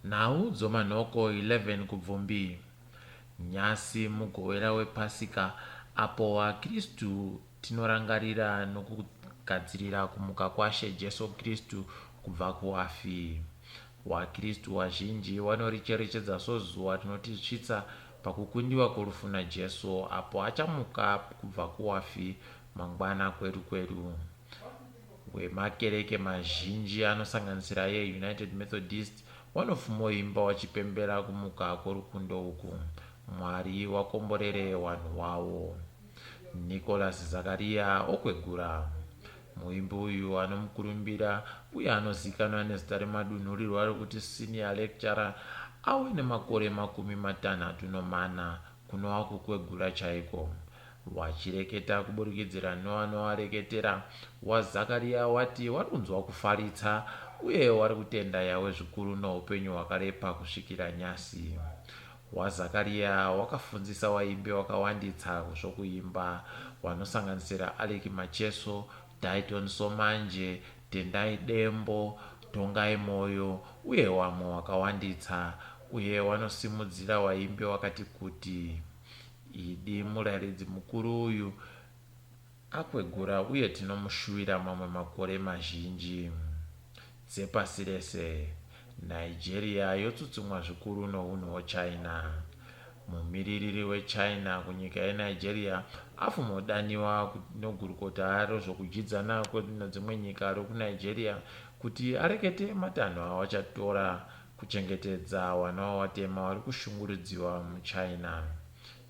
Nhau dzomanhoko 11 Kubvumbi. Nhasi Mugowera wePasika apo vaKristu tinorangarira nokugadzirira kumuka kwaShe Jesu Kristu kubva kuwafi. WaKristu wazhinji wanoricherechedza sozuva rinotisvitsa pakukundiwa kworufu naJesu apo achamuka kubva kuwafi mangwana kweru kweru. Wemakereke mazhinji anosanganisira yeUnited Methodist wanofumoimba wachipembera kumuka kworukundo uku. Mwari wakomborere wanhu wawo. Nicholas Zakaria okwegura. Muimbi uyu anomukurumbira uye anozikanwa nezita remadunhurirwa rekuti Senior Lecturer awe nemakore 34 kunova kukwegura chaiko. Wachireketa kuburikidzira nowanowareketera, waZakaria wati wari kunzwa kufaritsa uye wari kutenda Yahweh zvikuru noupenyu hwakarepa kusvikira nyasi. WaZakaria wakafundzisa waimbi wakawanditsa zvokuimba wanosanganisira Alick Macheso, Daiton Somanje, Tendai Dembo, Tongai Moyo uye wamwe wakawanditsa uye wanosimudzira waimbi wakati kuti. Idi murairidzi mukuru uyu akwegura uye tinomushuwira mamwe makore mazhinji. Dzepasi rese, Nigeria yotsutsumwa zvikuru nohunhu hwoChina. Mumiririri weChina kunyika yeNigeria afumodaniwa nogurukota rezvokudyidzana nedzimwe nyika rokuNigeria kuti arekete matanho awachatora kuchengetedza wana wawatema wari kushungurudziwa muChina.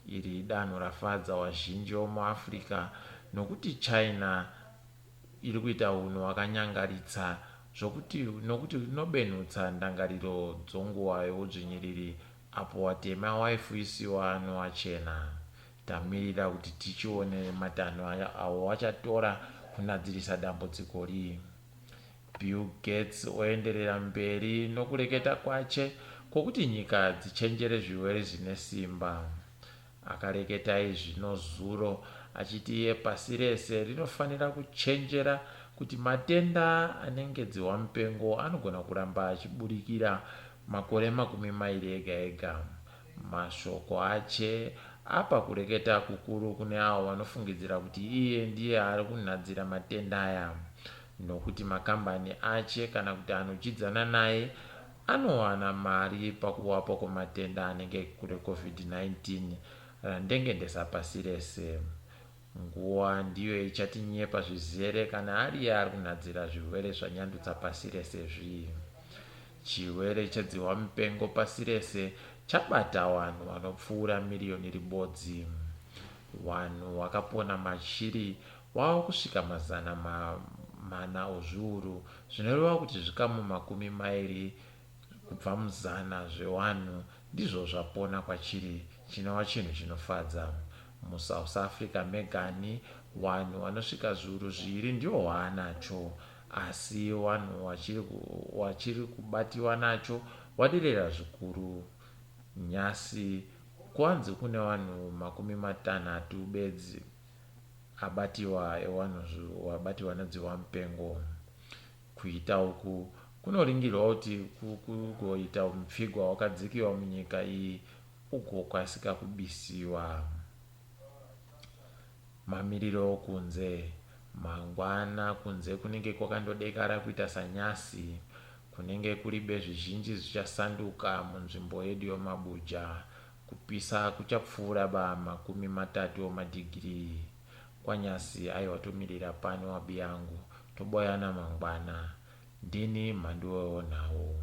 Iri idanho rafadza wazhinji womuAfrica nokuti China iri kuita hunhu hwakanyangaritsa zvokuti nokuti rinobenhutsa ndangariro dzonguva youdzvinyiriri apo watema waifuisiwa nowachena. Tamirira kuti tichione matanho awo wachatora kunadzirisa dambudziko ri. Bill Gates oenderera mberi nokureketa kwache kwokuti nyika dzichenjere zvirwere zvine simba. Akareketa izvi nozuro achiti iye pasi rese rinofanira kuchenjera kuti matenda anenge dzihwamupengo anogona kuramba achiburikira makore 20 ega ega. Mashoko ache apa kureketa kukuru kune avo vanofungidzira kuti iye ndiye ari kunhadzira matenda aya nokuti makambani ache kana kuti anodyidzana naye anowana mari pakuwapo kwematenda anenge kure COVID-19 randengendesa pasi rese. Nguva ndiyo ichatinyepa zvizere kana ariye ari kunhadzira zvirwere zvanyandutsa pasi rese zvi. Chirwere chedzihwamupengo pasi rese chabata wanhu wanopfuura miriyoni ribodzi. Wanhu wakapona machiri wava kusvika mazana mana ozviuru zvinoreva kuti zvikamu 20 kubva muzana zvewanhu ndizvo zvapona kwachiri chinova chinhu chinofadza. MuSouth Africa megani wanhu wanosvika zviuru zviiri ndiwo waanacho asi wanhu wachiri kubatiwa nacho waderera zvikuru. Nyasi kwanzi kune vanhu 60 bedzi abatiwa ewanhu wabatiwa nedzihwamupengo. Kuita uku kunoringirwa kuti kugoita mupfigwa wakadzikiwa munyika iyi ugokasika kubisiwa. Mamiriro okunze. Mangwana kunze kunenge kwakandodekara kuita sanyasi. Kunenge kuribe zvizhinji zvichasanduka munzvimbo yedu yomabuja. Kupisa kuchapfuura ba 30 omadhigirii. Kwanyasi aiwa tomirira pano wabiyangu toboyana mangwana. Ndini mhanduwewo nhau.